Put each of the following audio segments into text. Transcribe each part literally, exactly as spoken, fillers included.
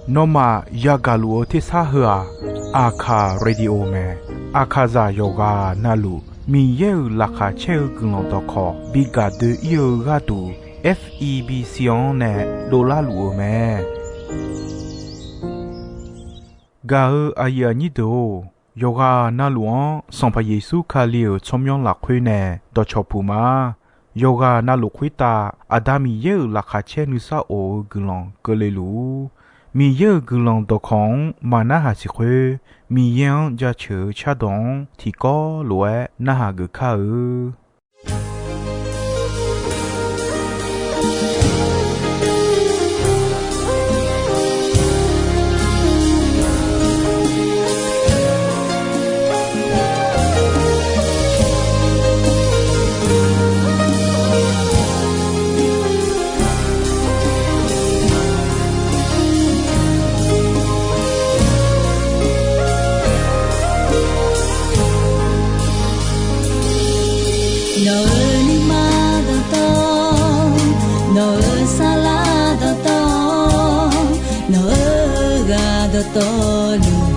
Nawmaf yagaq luf-eu tersar heu-aq, Aqkaq Radio mae. Aqkaqzaq yawqghaq navluf Miqyaer-euq laqkhaq caer-eu guiqlanq dawqkawq bi gaq doe-ir-eu gharduq, F E B C-anr nae dovlar luf-eu mae. Gaq-eu aqyuif aqnyir deuq-or, yawqghaq navluf-anr Sanqpaq Yeqsur Kali-euq tsawrmyanr lafkhoer nae dawqcawq puq ma. Yawqghaq navluf khoertav Aqda Miqyaer-euq laqkhaq caer nuisar of-eu guiqlanq keuvle luf-ur. Miqyaer-euq guiqlanq dawqkawq-anr maqnarhaq siq khoer, Miqyaer-anr jaceuq-eu cardawq-anr tiqkawv lof-aer narhaq geuf kar-eu. Nawq-euq nuima dawqtawv, nawq-euq saflar dawqtawv, nawq-euq ghaq dawqtawvluf,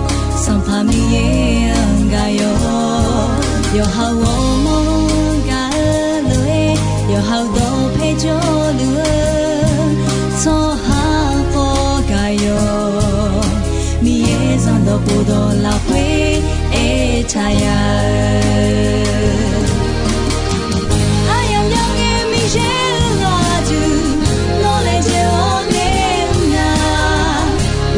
Sanqpaq Miqyaer-anr gaq yawq. Yawqha-euq ghawrmawr-anr gaq-eu lof-aer, yawqha-euq dawqpae jawrluf-eu tsawrhaq khawf gaq yawq. Miqyaer zanqdawq khofdawq lafkhoer aertaq ya-eu, aryamq myanr ngae Miqyaer-euq ghaq duq, nawq laejae-awr nae mr nar,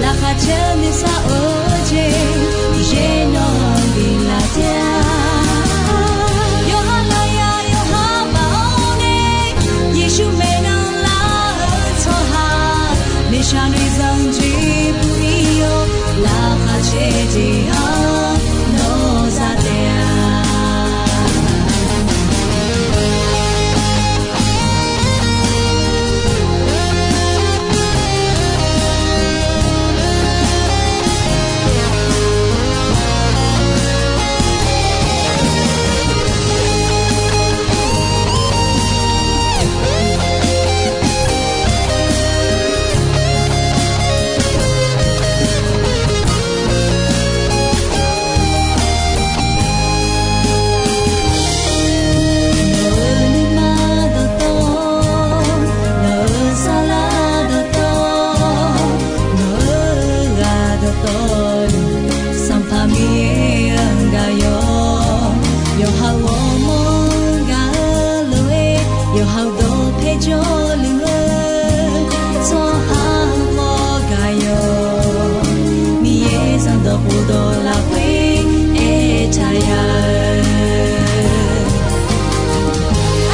laqkhaq caer-eu nuisar of-eu jeq, Miqyaer nawq-anr biflaf taef-a. Yawqha lafyaq yawqha baf-awr nae, Yeqsur maeqnan lar-eu tsawrhaq, noeqshaq noeqzanq jeq bui-ir-awr, laqkhaq caer jeq-anr nawq za taef-a. Nawq-euq nuima dawqtawv, nawq-euq saflar dawqtawv, nawq-euq ghaq dawqtawvluf, Sanqpaq Miqyaer-anr gaq yawq. Yawqha-euq ghawrmawr-anr gaq-eu lof-aer, yawqha-euq dawqpae jawrluf-eu tsawrhaq khawf gaq yawq. Miqyaer zanqdawq khofdawq lafkhoer aertaq ya-eu,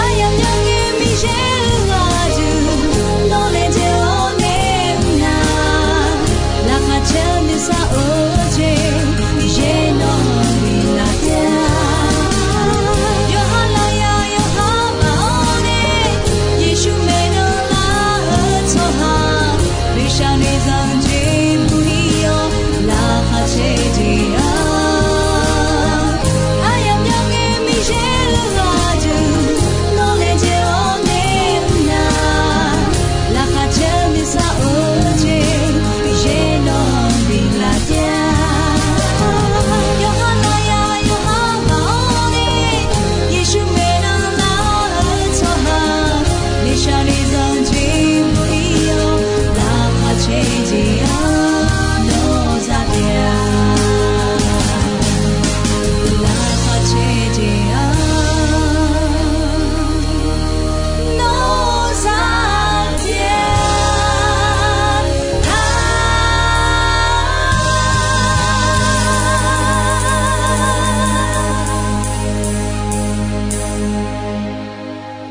aryamq myanr ngae Miqyaer-euq ghaq duq, nawq laejae-awr nae mr nar, laqkhaq caer-eu nuisar of-eu jeq, Miqyaer nawq-anr biflaf taef-a. Yawqha lafyaq yawqha baf-awr nae, Yeqsur maeqnan lar-eu tsawrhaq, noeqshaq noeqzanq jeq bui-ir-awr, laqkhaq caer jeq-anr, aryamq myanr ngae Miqyaer-euq ghaq duq, nawq laejae-awr nae mr nar, laqkhaq caer-eu nuisar of-eu jeq, Miqyaer nawq-anr biflaf taef-a. Yawqha lafyaq yawqha baf-awr nae, Yeqsur maeqnan lar-eu tsawrhaq, noeqshaq noeqzanq jeq bui-ir-awr, laqkhaq caer jeq-anr nawq za taef-a. Laqkhaq caer jeq-anr nawq za taef-a.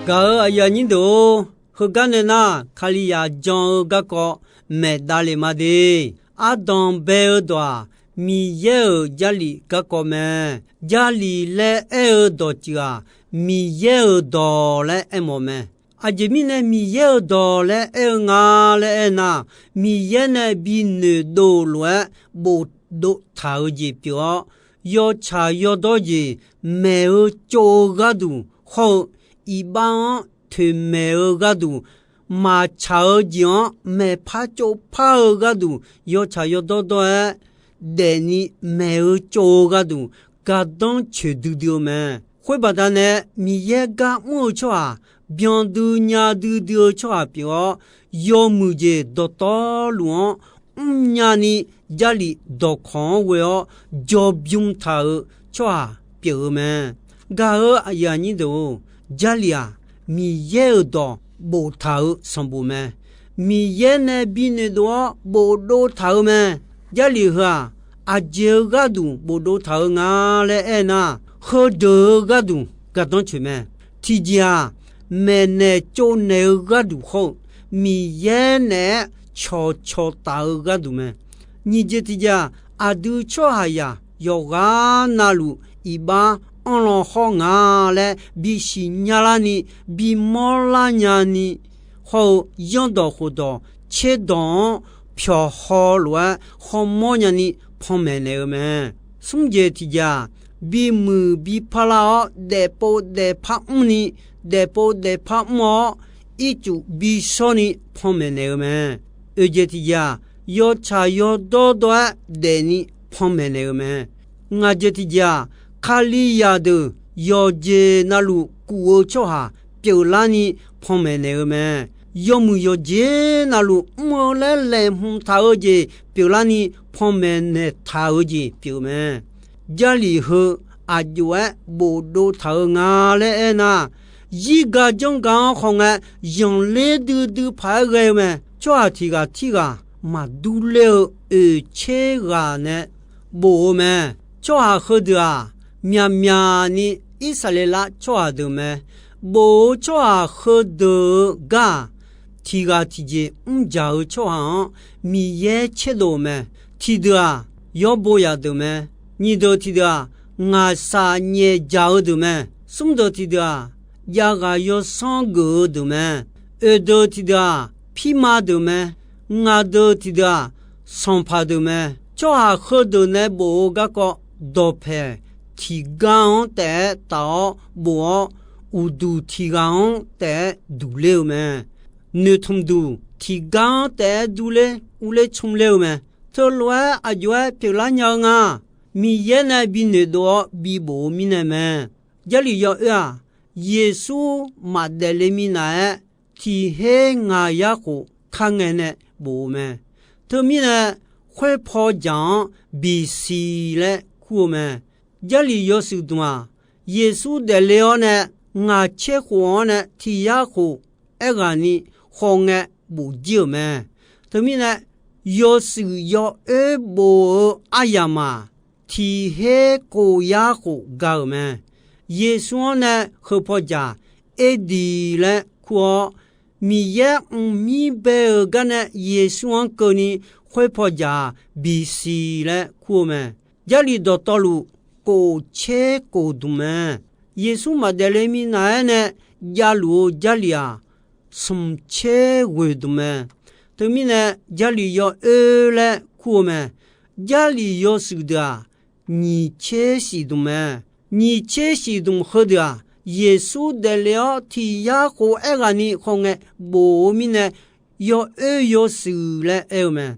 Gaq-euq aqyuif aqnyir deuq-or, heugar nae nar, Kalizaq jan-eu garkawv maeq davlef ma de. Ardanq bae-eu dawq-aq, Miqyaer-euq Jarlif garkawv mae. Jarlif laer aer-eu dawqtsuif-aq, Miqyaer-euq dawq laer aermawf mae. Aqjeq mirnae Miqyaer-euq dawq laer aer-eu nga laer aernar, Miqyaer nae bi noeqdov lof-aer bofdov taq-eu jeq pyeuf-awr, yawtsaq yawdawr jeq maeq-eu tsov-eu gharduq hawr-eu, iqbax-anr toeqmaeq-eu gharduq, maqtsaq-eu jeq-anr maeqpar tsovpar-eu gharduq, yawtsaq yawdawr dawr-aer daefni maeq-eu tsov-eu gharduq, gardanr coeq duidui-eu mae. Khoer baqdanae, Miqyaer gar mr-eu tsawrhaq, byandui nya duidui-eu tsawrhaq pyeuf-awr, yawmuiq jeq dawqtawvluf-anr mrnya ni, Jarlif dawqkawq-anr ghoe-awr jawrbym taq-euq tsawrhaq pyeuf-eu mae. Gaq-euq aqyuif aqnyir deuq-or, Jarlif-aq, Miqyaer-euq dawq boftaq-euq sanqbof mae. Miqyaer nae binoeq dov-awr bofdov taq-eu mae. Jarlif heu-aq, aqjeq-eu gharduq bofdov taq-eu nga laer aernar, heudeuq-eu gharduq gardanr coeq mae. Tiqjeq-aq, maeqnaeq tsovnaeq-eu gharduq hawr-eu, Miqyaer naeq-aer cawqcawq taf-eu gharduq mae. Nyiq jeq tiqjeq-aq, aqdui tsawrhaqzaq yawqghaq navluf iqbax anrlaw hawr nga laer bisiq nyalar ni, bimawr lar nya ni, hawr-eu zanrdawq khofdawq tserdawq-anr pyawq haw lof-aer hawmawr nyani panmaeq naeq-eu mae. Smr jeq tiqjeq-aq, bimuiq bi parlar-awr daefpov daefpar mrni, daefpov daefpar mr-awr ircuf bishawr ni panmaeq naeq-eu mae. Oeq jeq tiqjeq-aq, yawtsaq yawdawr dawr-aer daefni panmaeq naeq-eu mae. Ngaq jeq tiqjeq-aq, Kalizaq deuq yawqjeq navluf kuf-eu tsawrhaq pyeuflarni panmaeq naeq-eu mae. Yawmuiq yawqjeq navluf mr-eu laer laeqhmq taq-eu jeq pyeuflarni panmaeq naeqtaq-eu jeq pyeuf-eu mae. Jarlif heu aqjox-aer bofdov taq-eu nga laer aernar, zirga janrga-anr khawf ngae, zanqler duidui paq-aer ghae-eu mae. Tsawrhaq tiq ghaq tirghaq maqdur ler-eu oeqtser ghaq nae bof-eu mae. Tsawrhaq heudeuq-aq, myaqmyaq ni Irsaqleqlav tsawrhaq deuq mae. Bof-eu tsawrhaq heudeuq-eu gar-aq, tiq ghaq tiqjeq mrjaq-eu tsawrhaq-anr Miqyaer tserdov-eu mae. Tiqdeuq-aq, yawr bo yaq deuq mae. Nyiq deuq tiqdeuq-aq, ngaqshaq nyaef jaq-eu deuq mae. Smr deuq tiqdeuq-aq, javghaq yawsanr geuf-eu deuq mae. Oeq deuq tiqdeuq-aq, pirma deuq mae. Ngaq deuq tiqdeuq-aq, sanqpaq deuq mae. Tsawrhaq heudeuq nae bof-eu garkawv dawqpaeq tiqgar-anr taef-aer taf-awr bof-awr, uqduq tiq ghaq-anr taef-aer duq ler-eu mae. Noeqtmq duq tiqgar-anr taef-aer durler urler tsmr ler-eu mae. Teulof-aer aqjox-aer pyeuflar nya-eu nga. Miqyaer nae binoeq dov-awr bibof-eu mirnae mae. Jarlif yawoer-aq, Yeqsur maqdaef le minav-aer, tiq her ngaq yar khof kar ngae nae bof-eu mae. Teumirnae, khoer paw jaq-anr bisiq laer kur-eu mae. Jarlif yawshuif dmq-aq, Yeqsur daefle-awr nae ngaq tser khof-anr nae tiq yar khof aerghaq ni khawf ngae bof jir-euq mae. Teumirnae, yawshuif yawoer bof-eu aryamq-aq, tiq her kof yar khof ga-euq mae. Yeqsur-anr nae heu paw jaq Erdiq laer kur-awr, Miqyaer mqmir bae-euq gar nae Yeqsur-anr keuvni khoer paw jaq-aq bisiq laer kur-eu mae. Jarlif dawqtawvluf kof tser kof dmq mae. Yeqsur maqdaef le minav-aer nae javluf-eu Jarlif-aq, smq tser ghoeq dmq mae. Teumirnae, Jarlif yawoer laer kur-eu mae. Jarlif yawshuif deuq-aq, nyiq tser shif dmq mae. Nyiq tser shif dmq heudeuq-aq, Yeqsur daefle-awr tiq yar khof aerghaq ni khawf ngae bof-eu mirnae, yawoer yawshuif laer aer-eu mae.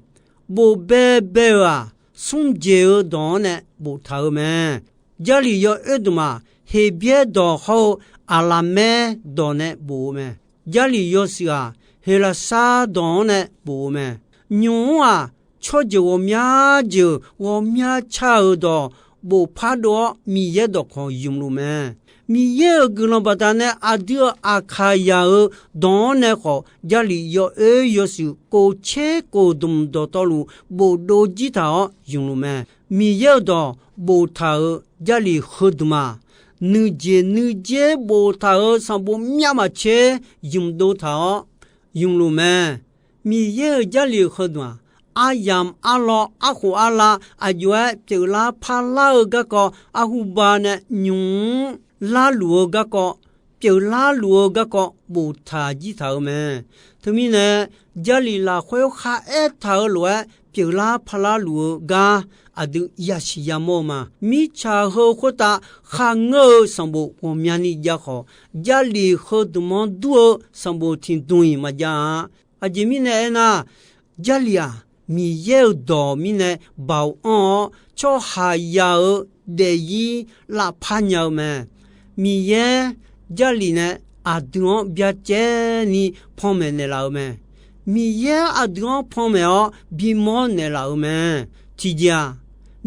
Bof bae bae-euq-aq, smr jeq-eu dawq-anr nae boftaq-eu mae. Jarlif yawoer dmq-aq, Heqbyaer dawq hawr-eu Aqlaqmaer dawq nae bof-eu mae. Jarlif yawshuif-aq, Heqlaqsar dawq-anr nae bof-eu mae. Nymq mr-aq, tsawrjeuq ghawqmya jeuq ghawqmya ca-euq dawq bofpar dov-awr, Miqyaer dawqkawq ymq luf mae. Miqyaer-euq guiqlanq baqdanae aqdui-euq Aqkaqzaq-euq dawq-anr nae khawf, Jarlif yawoer yawshuif kof tser kof dmq dawqtawvluf bofdov jir taq-awr ymq luf mae. Miqyaer-euq dawq boftaq-euq Jarlif heudmq-aq, nuijeq nuijer boftaq-euq sanqbof myav maqtser ymq dov taq-awr ymq luf mae. Miqyaer-euq Jarlif heudmq-aq, aryamq arlawr arkhof arlav aqjox-aer pyeuflar parlar-eu garkawv, arhuba nae nymq mr larluf-eu garkawv, pyeuflar luf-eu garkawv boftaq jir taq-euq mae. Teumirnae, Jarlif lafkhoer kharaer taq-eu lof-aer pyeuflar parlar luf-eu gar aqdui yasiq yamawr-eu ma. Mirtsaq heu khoertav kharngeur-eu sanqbof ghawqmyani jav khawf, Jarlif heu dmq-anr dur-eu sanqbof tiqdmq-iq maqjav-a. Aqjeq mirnae aernar, Jarlif-aq, Miqyaer-euq dawq mirnae baoq anr-awr, tsawrhaqzaq-euq daefzir lavpar nya-eu mae. Miqyaer Jarlif nae aqdui-anr byacaevni panmaeq naeqlaf-eu mae. Miqyaer aqdui-anr panmaeq-awr bimawr naeqlaf-eu mae. Tiqjeq-aq,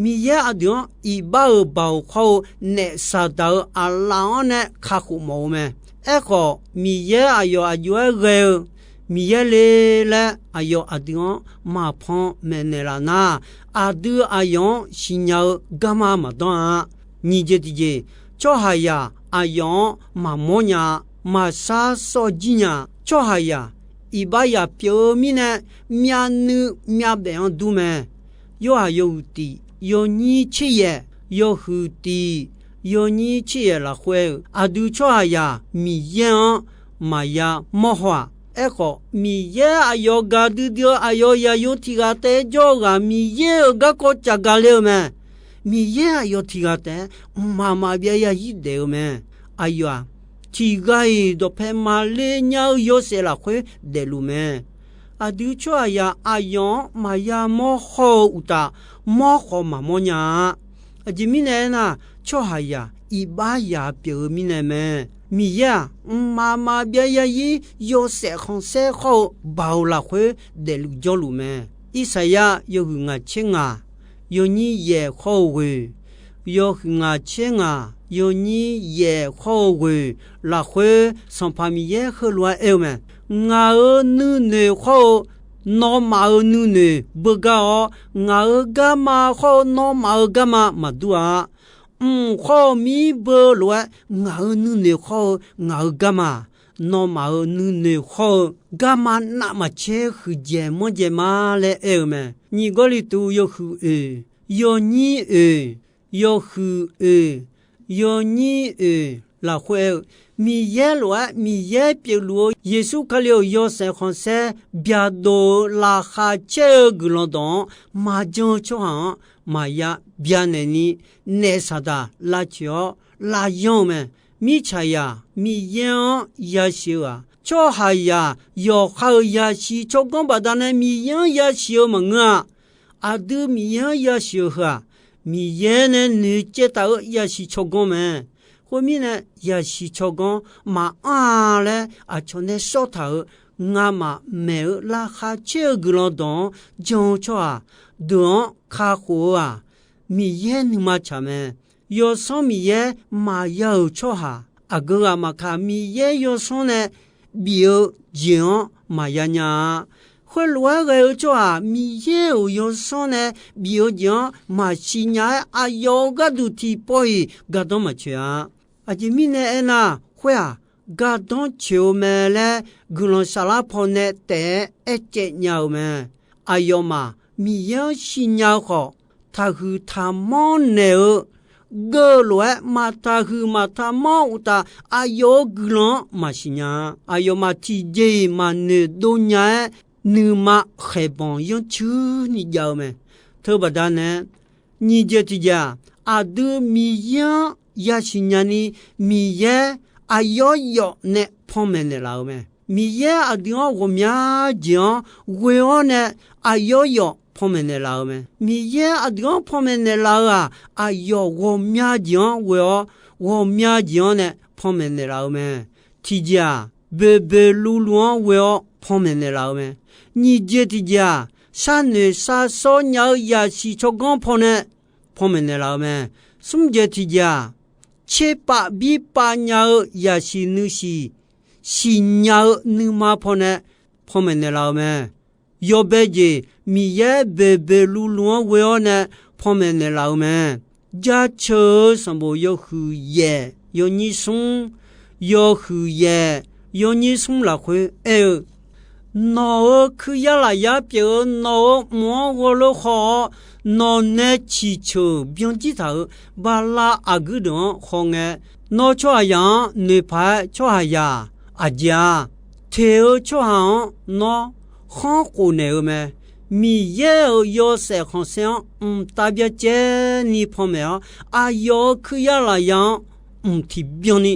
Miqyaer aqdui-anr iqbax-euq baoq khawr-eu naef Saqdaq-euq aqlaf-anr nae kakhof mawf-eu mae. Aerkhawf, Miqyaer aqyawf aqjox-aer ghae-eu Miqyaer le laer aqyawf aqdui-anr maqpan maeqnaeq laf nar, aqdui aqyawf-anr siqnya-eu garma maqdanr-a. Nyiq jeq tiqjeq, tsawrhaqzaq aqyawf-anr maqmawr nya-a, maqshar sawr jir nya-a. Tsawrhaqzaq iqbaxzaq pyeuf-eu mirnae, myavnuiv myavbaef-anr dur mae. Yorhaq yawhuiq tiq yawnyir tser yaef, yawhuiq tiq yawnyir tser yaef lafkhoer-eu, aqdui tsawrhaqzaq Miqyaer-anr maqya mawr haw-aq. Aerkhawf, Miqyaer aqyawf gaqdui dui-eu aqyawf zaqyo tiq ghaq taef-aer jawr-eu ghaq Miqyaer-euq garkawv caqgaq le-eu mae. Miqyaer aqyawf tiq ghaq taef-aer mqmaq maqbyav yazir daef-eu mae. Aqyawf-aq, tiq ghaq-iq dawqpae maqle nya-eu yawshaef lafkhoer daefluf mae. Aqdui tsawrhaqzaq aqyawf-anr maqya mawr hawr-eu uqtaf, mawr khawf maqmawr nya-a. Aqjeq mirnae aernar, tsawrhaqzaq iqbaxzaq pyeuf-eu mirnae mae. Miqyaer-aq, mqmaq maqbyav yazir yawshaef khanqsaer khawr-eu baoq lafkhoer daefluf jawrluf mae. Irsaqyar yawhuiq ngaq tser ngaq yawnyir yaef khawr-eu ghoeq, yawhuiq ngaq tser ngaq yawnyir yaef khawr-eu ghoeq lafkhoer, Sanqpaq Miqyaer heulof-aer aer-eu mae. Ngaq-euq nuinoeq khawr-eu nawmaf-euq nuinoeq beugar-awr, ngaq-euq garma khawr-eu nawmaf-euq garma maqdur-a. Mq khawr-eu mir beu lof-aer, ngaq-euq nuinoeq khawr-eu ngaq-euq garma, nawmaf-euq nuinoeq khawr-eu garma navmaqtser huiqdzaeq manrdzaeq ma laer aer-eu mae. Nyiq Gawrliqtu yawhuiq oeq, yawnyir oeq, yawhuiq oeq, yawnyir oeq lafkhoer aer-eu, Miqyaer lof-aer Miqyaer pyeufluf-eu Yeqsur Kali-euq yawshaef khanqsaer byaqdov-eu laqkhaq caer-eu guiqlanq dawq-anr maqjan-eu tsawrhaq-anr maqya byanaeq ni, naef Saqdaq lavcoeq-awr lavyanr-eu mae. Mirtsaqzaq Miqyaer-anr yasiq-eu-aq, tsawrhaqzaq yawqha-euq yasiq tsawrganr baqdanae Miqyaer-anr yasiq-eu maqngeur-a. Aqdui Miqyaer-anr yasiq-euq heu-aq, Miqyaer nae noeqcaev taf-eu yasiq tsawrganr mae. Khoermirnae, yasiq tsawrganr maqanr-a laer aqcawq nae shawr taq-euq ngamaf maeq-eu laqkhaq caer-eu guiqlanq dawq-anr jan-eu tsawrhaq deuq-anr kakhof-eu-aq, Miqyaer nuima tsaq mae. Yawsanr Miqyaer maqya-euq tsawrhaq aqgeu ghaq maqkaq, Miqyaer yawsanr nae bif-eu jeq-anr maqya nya-a. Khoerlof-aer ghae-eu tsawrhaq Miqyaer-euq yawsanr nae bif-eu jeq-anr maqsiq nya-aer, aqyawf-euq gharduq tiqpawf-iq gardanr maqtsoeq-a. Aqjeq mirnae aernar, khoer-aq, gardanr tsoeq-eu mae laer guiqlanq saflar pawnae taef-aer aercaev nya-eu mae. Aqyawfmaf Miqyaer-anr siqnya-eu khawf, taqhuiq taqmanr naeq-eu geuv lof-aer maqtaqhuiq maqtaqmanr uqtaf, aqyawf-euq guiqlanq-anr maqsiq nya-a. Aqyawfmaf tiqjeq-iq maqnoeq dov nya-aer, nuima khaeqbanq yanrcuir ni jav-eu mae. Teubaqda nae, nyiq jeq tiqjeq-aq, aqdui Miqyaer-anr yasiq nya ni, Miqyaer aqyawf yawf nae panmaeq naeqlaf-eu mae. Miqyaer aqdui-anr ghawqmya jeq-anr ghoe-awr nae aqyawf yawf panmaeq naeqlaf-eu mae. Miqyaer aqdui-anr panmaeq naeqlaf-eu-aq, aqyawf ghawqmya jeq-anr ghoe-awr, ghawqmya jeq-anr nae panmaeq naeqlaf-eu mae. Tiqjeq-aq, boeqboeq luvluv-anr ghoe-awr panmaeq naeqlaf-eu mae. Nyiq jeq tiqjeq-aq, sharnoeq sharshawr nya-eu yasiq tsawrganr pawnae panmaeq naeqlaf-eu mae. Smr jeq tiqjeq-aq, tserpav birpav nya-eu yasiq nuisiq siqnya-eu nuima pawnae panmaeq naeqlaf-eu mae. Yawbae jeq Miqyaer boeqboeq luvluv-anr ghoe-awr nae panmaeq naeqlaf-eu mae. Jaceuq-eu sanqbof yawhuiq yaef yawnyir smr, yawhuiq yaef yawnyir smr lafkhoer aer-eu, Nawq-euq kuiryar lafyar pyeuf-eu nawq-euq mq-anr ghawrleur khaw-awr, nawq nae ciqceuq byanjir taq-euq bala aqguir deuq-anr khawngae, nawr tsawrhaqzaq-anr noeqpaq-aer tsawrhaqzaq aqjeq-aq, teq-eu tsawrhaq-anr nawr khanr khof naeq-eu mae. Miqyaer-euq yawshaef khanqsaer-anr mqtav byacaevni panmaeq-awr, aqyawf-euq kuiryar lafyaq-anr mq tiqbyan ni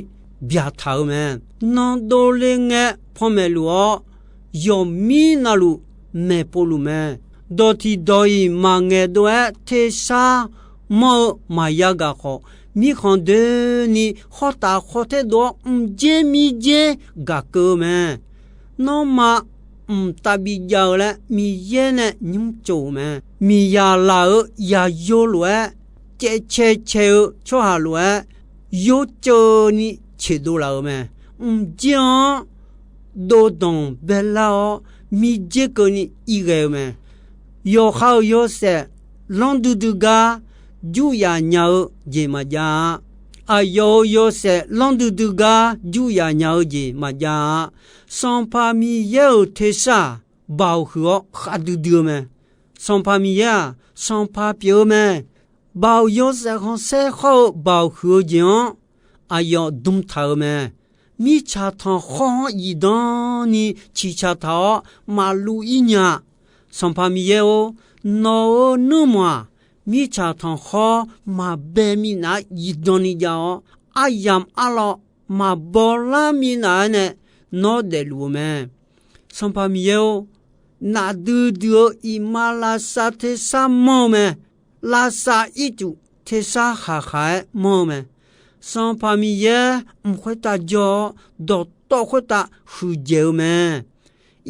byaqtaq-eu mae. Nan dovle ngae panmaeq luf-awr, yawqmir navluf maeqpov luf mae. Dawq tiq dawq-iq maqngaeq dov-aer tersar manr-eu maqya gaq khawf, mirkhanq doeni khawr taf khawr taer dov-awr mqdzer mirdzer gaq keuv-eu mae. Nanrma mqtav bijav-eu laer Miqyaer nae nymr tsov-euq mae. Miqzaq laf-euq yaqyo lof-aer, caevcae cae-eu tsawrhaq lof-aer, yorceuv ni ceqdov laf-euq mae. Mqdzer-anr dovdanq baelar-awr, mirdzer keuvni irghae-eu mae. Yawqha-euq yawshaef lanr duidui gar juryaf nya-eu jeq maqjav-a. Aqyawf-euq yawshaef lanr duidui gar juryaf nya-eu jeq maqjav-a. Sanqpaq Miqyaer-euq tersar-aq, baoq huiq-awr khavdui dui-eu mae. Sanqpaq Miqyaer-aq, sanqpaq pyeuf-eu mae. Baoq yawshaef khanqsaer khawr-eu baoq huiq-eu jeq-anr aqyawf dm taq-euq mae. Mirtsaq tanqkhawr-anr zifdan ni ciqcaq taq-awr maqluv ir nya. Sanqpaq Miqyaer-or, nawq-euq nuirmanq-aq, mirtsaq tanqkhawr maqbae minav-aer zifdan ni jav-awr, aryamq arlawr maqbaw lar minav-aer nae nawr daefluf-eu mae. Sanqpaq Miqyaer-or, nafdui dui-eu iqmalavshav tersar manr-eu mae. Lavshav ircuf tersar khaqkhaq-aer manr-eu mae. Sanqpaq Miqyaer mq khoertav jawr-awr, dawqtawv khoertav huiqdzaeq-eu mae.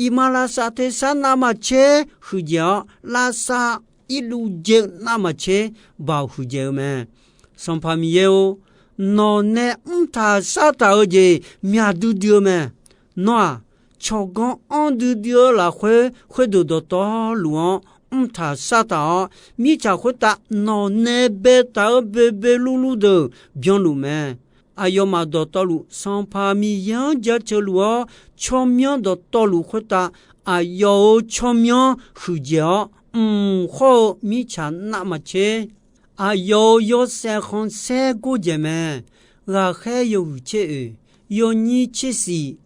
Iqmalavshav tersar navmaqtser huiqdzaeq-awr, lavshav irluv dzae-eu navmaqtser baoq huiqdzaeq-eu mae. Sanqpaq Miqyaer-or, nawq nae mrtaq sartaq-eu jeq myaq duidui-eu mae. Nawr-aq, tsawrganr anr duidui-eu lafkhoer, khoerdeuq dawqtawvluf-anr mrtaq sartaq-awr, mirtsaq khoertav nawq nae baetaq-eu boeqboeq luvluv deuq byanluf mae. Aqyawfmaf dawqtawvluf Sanqpaq Miqyaer-anr jaceuq luf-awr, tsawrmyanr dawqtawvluf khoertav aqyawf-euq tsawrmyanr huiqdzaeq-awr, mq khawr-eu mirtsaq navmaqtser aqyawf-euq yawshaef khanqsaer gordzaeq mae. Ghaqkhaer yawhuiq tser oeq, yawnyir tser siq,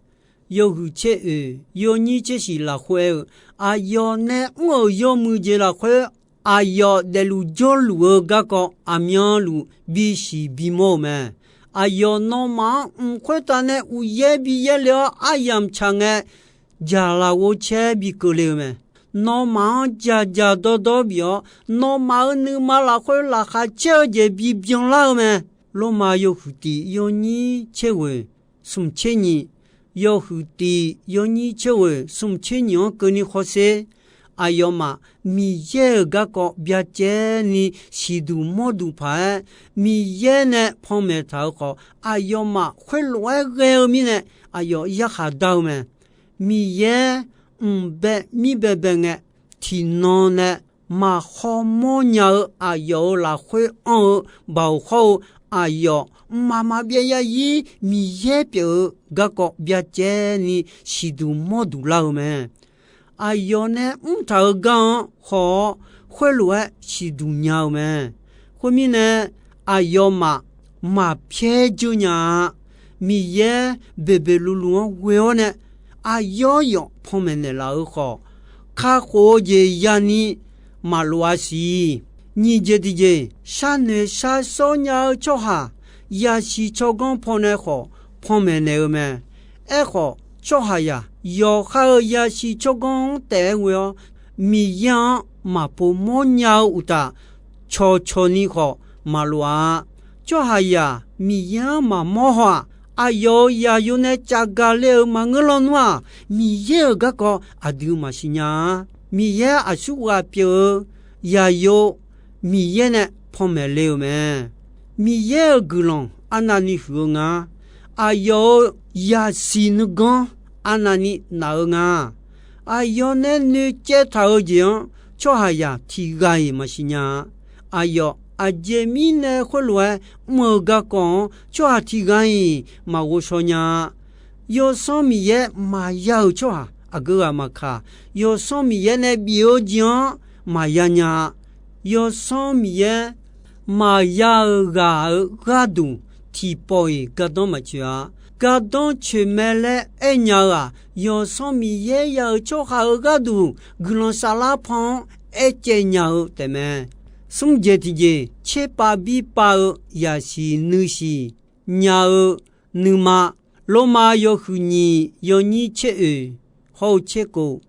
yawhuiq tser oeq, yawnyir tser siq lafkhoer aer-eu, aqyawf nae mr-euq yawmuiq jeq lafkhoer, aqyawf daefluf jawrluf-eu garkawv aqmyanluf bisiq bimawr-eu mae. Aqyawf nawmaf-anr mq khoertav nae uqyaer bi yaerle-awr, aryamq tsaq ngae, jaqlaf ghovcaer bi keuvle-eu mae. Nawmaf-anr jaqjaq dawrdawr bif-awr, nawmaf-euq nuima lafkhoer laqkhaq caer-eu jeq bibyan lar-eu mae. Lormav yawhuiq tiq yawnyir tser ghoeq smq tser nyiq, yawhuiq tiq yawnyir tser ghoeq smq tser nyiq-anr keuvni hawsher. Aqyawfmaf Miqyaer-euq garkawv byacaevni siqduq mawrduq paq-aer, Miqyaer nae panmaeq taq-eu khawf, aqyawfmaf khoerlof-aer ghae-eu mirnae, aqyawf yarkhaq dar-eu mae. Miqyaer mq bae mir baebae ngae, tiqnan nae maq khawr mawrnya-eu aqyawf-euq lafkhoer anr-eu baoq hawr-eu aqyawf mqmaq maqbyav yarzir Miqyaer pyeuf-eu garkawv byacaevni siqduq mawrduq lar-eu mae. Aqyawf nae mrtaq-eu gar-anr haw-awr, khoerlof-aer siqduq nya-eu mae. Khoermirnae, aqyawfmaf maqpyaer dzeur nya-a. Miqyaer boeqboeq luvluv-anr ghoe-awr nae, aqyawf yawf panmaeq naeqlaf-eu khawf, kakhof-eu jeq yani maqlof-a siq. Nyiq jeq tiqjeq, sharnoeq sharshawr nya-eu tsawrhaq yasiq tsawrganr pawnae khawf panmaeq naeq-eu mae. Aerkhawf, tsawrhaqzaq yawqha-euq yasiq tsawrganr-anr taef-aer ghoe-awr, Miqyaer-anr maqpov mawrnya-eu uqtaf, cawqcawq ni khawf maqlof-a. Tsawrhaqzaq Miqyaer-anr maqmawr haw-aq, aqyawf-euq zaqyo nae cavgaq le-euq maqngeur lawnmr-aq, Miqyaer-euq garkawv aqdui maqsiq nya-a. Miqyaer aqsurghaq pyeuf-eu zaqyo Miqyaer nae panmaeq le-euq mae. Miqyaer-euq guiqlanq arnavni huiq-eu nga. Aqyawf-euq yasiq nuiganr arnavni naf-eu nga. Aqyawf nae noeqcaev taq-eu jeq-anr tsawrhaqzaq tiq ghaq-iq maqsiq nya-a. Aqyawf aqjeq mirnae khoerlof-aer mr-eu garkawv-anr tsawrhaq tiq ghaq-iq maqghovshaw nya-a. Yawsanr Miqyaer maqya-euq tsawrhaq aqgeu ghaq maqkaq, Yawsanr Miqyaer nae bif-eu jeq-anr maqya nya-a. Yawsanr Miqyaer maqya-euq ghaq-euq gharduq tiqpawf-iq gardanr maqtsoeq-a. gardanr coeq mae laer aernya-eu-aq, Yawsanr Miqyaer ya-euq tsawrhaq-euq gharduq guiqlanq saflar pan-anr aercaev nya-eu taefmae. Smr jeq tiqjeq, tserpav birpav-eu yasiq nuisiq nya-eu nuima, Lormav yawhuiq nyiq yawnyir tser oeq hawr-eu tser kof,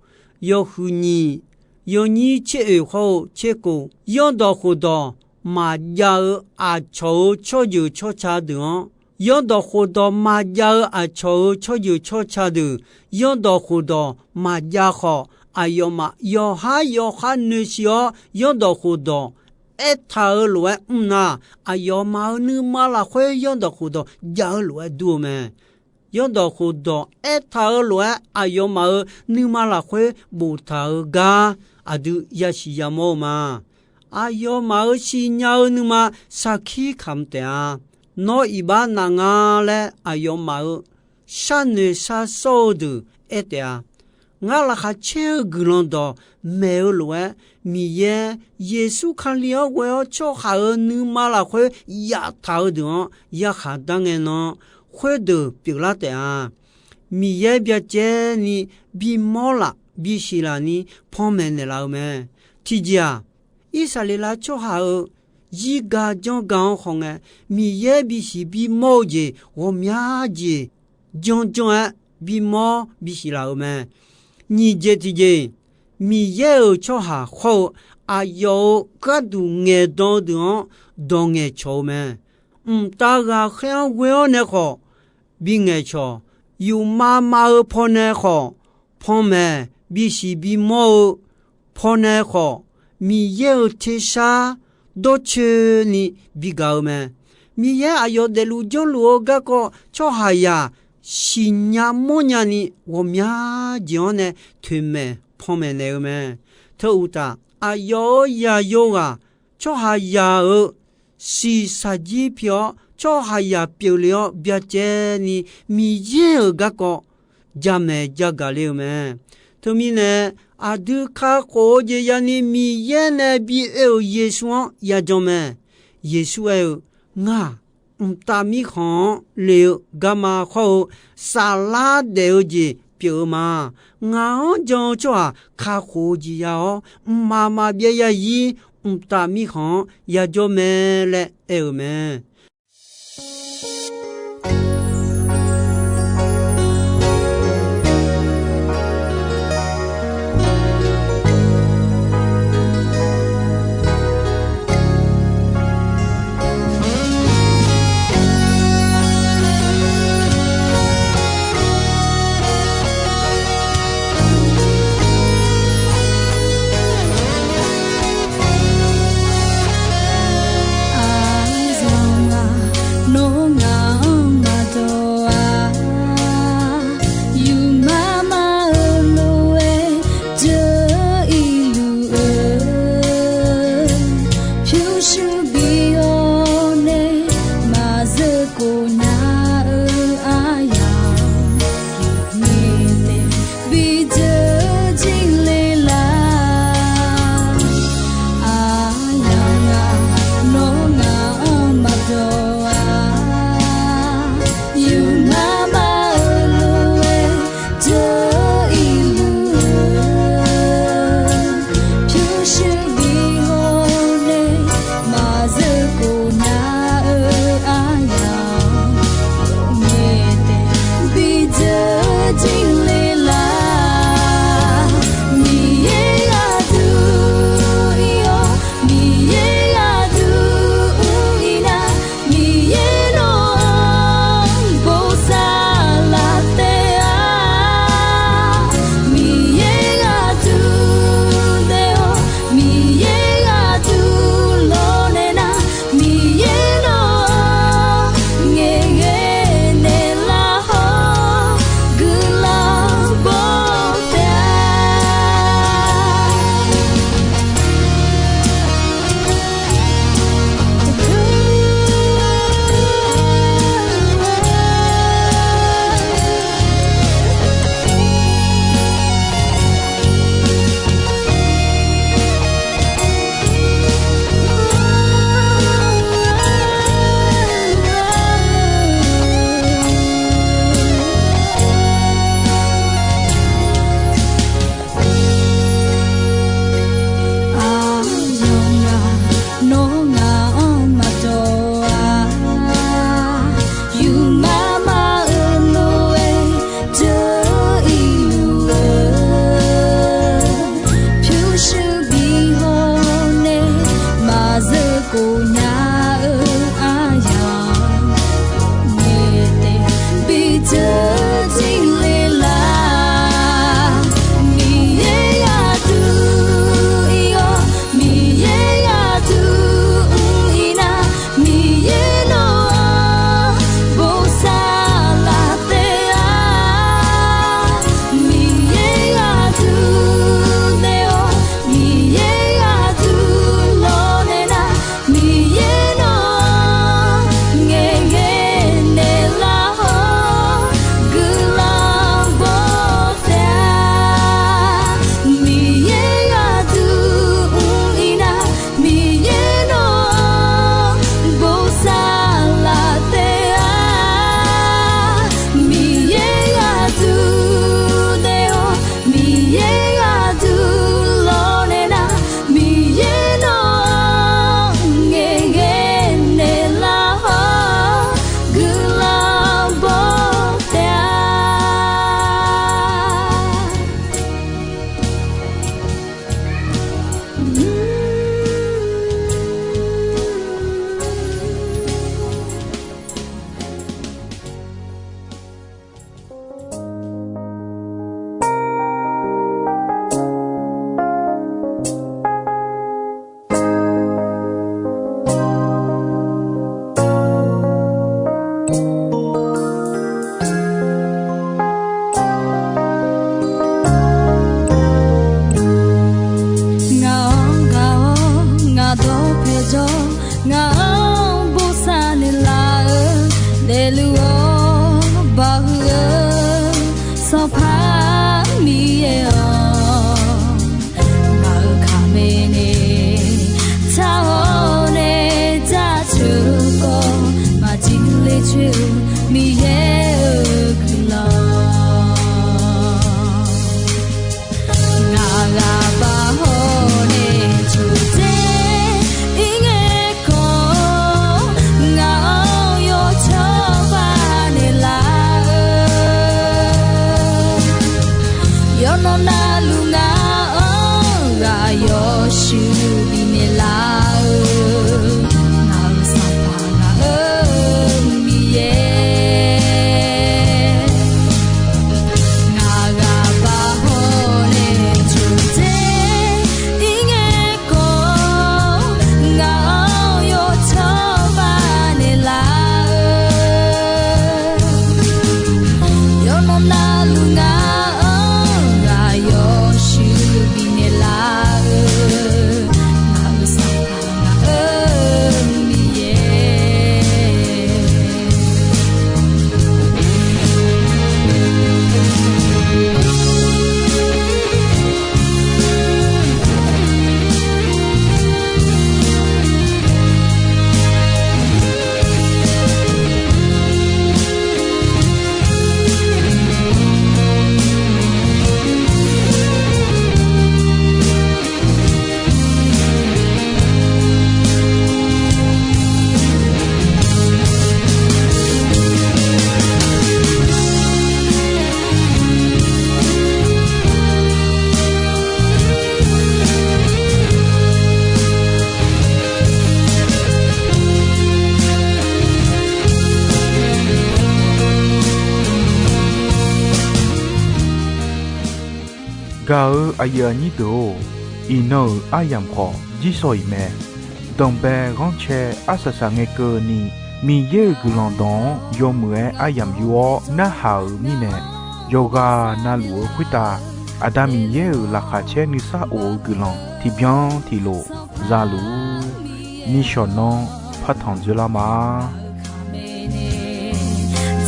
yawhuiq nyiq yawnyir tser oeq hawr-eu tser kof, zanrdawq khofdawq maqjav-eu aqcawq-euq tsawrjeuq tsawrca deuq-anr, zanrdawq khofdawq maqjav-eu aqcawq-euq tsawrjeuq tsawrca deuq, zanrdawq khofdawq maqjav khawf, aqyawfmaf yawqhar yawqhar noeqsiq-awr zanrdawq khofdawq aertaq-eu lof-aer mr nar, aqyawfmaf-euq nuima lafkhoer zanrdawq khofdawq jav-eu lof-aer dur-eu mae. Zanrdawq khofdawq aertaq-eu lof-aer aqyawfmaf-euq nuima lafkhoer boftaq-eu gar aqdui yasiq yamawr-eu ma. Aqyawfmaf-euq siqnya-eu nuima sarkir kamq taef-a. Nawr iqbax naf nga laer aqyawfmaf-euq sharnoeq sharsawr-eu deuq aer taef-a. Ngar laqkhaq caer-eu guiqlanq dawq maeq-eu lof-aer, Miqyaer Yeqsur Kali-anr ghoe-awr tsawrhaq-euq nuima lafkhoer yaftaq-eu deuq-anr yarkhaq dar ngae nan, khoerdeuq pyeuflar taef-a. Miqyaer byacaevni bimawr laf bisiq laf ni panmaeq naeqlaf-eu mae. Tiqjeq-aq, Irsaqleqlav tsawrhaq-euq zirga janrga-anr khawf ngae, Miqyaer bisiq bimawr-eu jeq ghawqmya jeq janrjanr-aer bimawr bisiq laf-euq mae. Nyiq jeq tiqjeq, Miqyaer-euq tsawrhaq khawr-eu aqyawf-euq gharduq ngaeqdan-eu deuq-anr dawq ngaeqcawq-eu mae. Mqtav ghaqkhaer-anr ghoe-awr nae khawf bingaeqcawq, yufmav mav-eu pawnae khawf, panmaeq bisiq bimawr-eu pawnae khawf, Miqyaer-euq tersar dawrcoeni bigaq-eu mae. Miqyaer aqyawf daefluf jawrluf-eu garkawv tsawrhaqzaq siqnya mawrnya ni ghawqmya jeq-anr nae toeqmaeq panmaeq naeq-eu mae. Teu uqtaf, aqyawf-euq zaqyo ghaq tsawrhaqzaq-euq siqsaqjir pi-awr, tsawrhaqzaq pyeufle-awr byacaevni Miqyaer-euq garkawv jamaeq jagaq le-eu mae. Teumirnae, aqdui kakhof-eu jeq yani Miqyaer nae bi oe-euq Yeqsur-anr yajan mae. Yeqsur aer-eu, Ngar-aq, mqtav mirkhanq-anr le-eu garma khawr-eu saflar daef-eu jeq pyeuf-eu ma. Ngaq-anr jan-eu tsawrhaq kakhof-eu jeq ya-awr, mqmaq maqbyav yazir mqtav mirkhanq-anr yajawr mae laer aer-eu mae. Gaq-eu aqyuif aqnyir deuq-or, iqnan-euq aryamq khawf jirsawq iq mae. Danqbae ghanrcae arsaq saq ngae keuvni, Miqyaer-euq guiqlanq dawq-anr yawmuiq-aer aryamq yor-awr narhaq-euq mirnae, yawqghaq navluf-eu khoertav Aqda Miqyaer-euq laqkhaq caer nuisar of-eu guiqlanq tiqbyan tiqlof za luf-ur. Nishawq nanr partanq dzoerlar ma.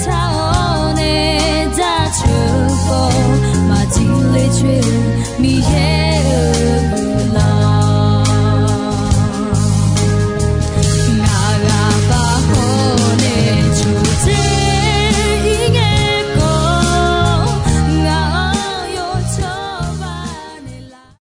Tawr nae darcoeq khawf maqjir ler coer-eu Miqyaer